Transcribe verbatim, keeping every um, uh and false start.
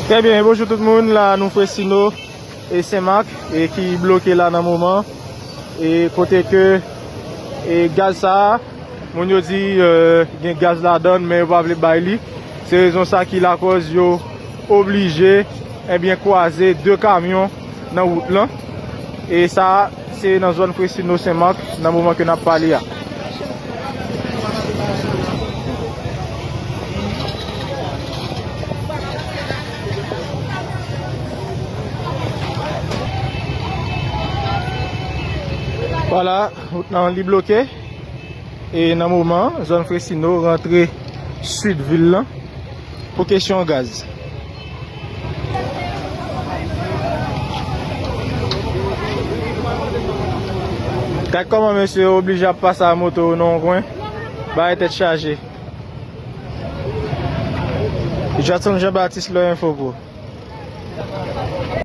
Trè byen, bonjou tout moun. La nou Fresno e Senmak e ki bloke la nan moman. E kote ke e gaz sa a, moun yo di e, gen gaz ladan l, men yo pa vle bay li. Se rezon sa ki lakòz yo oblije ebyen kwaze de kamyon nan wout lan. E sa se nan zòn Fresno Senmak nan moman ke n ap pale a. Vwala, wout lan li bloke. E nan moman, zòn Fresno rantre sid vil lan pou kesyon gaz. Gad kòman mesye yo oblije ap pase a moto yo nan yon kwen. Bagay tèt chaje. Jadson Jean Baptiste, Lò Enfo Pro.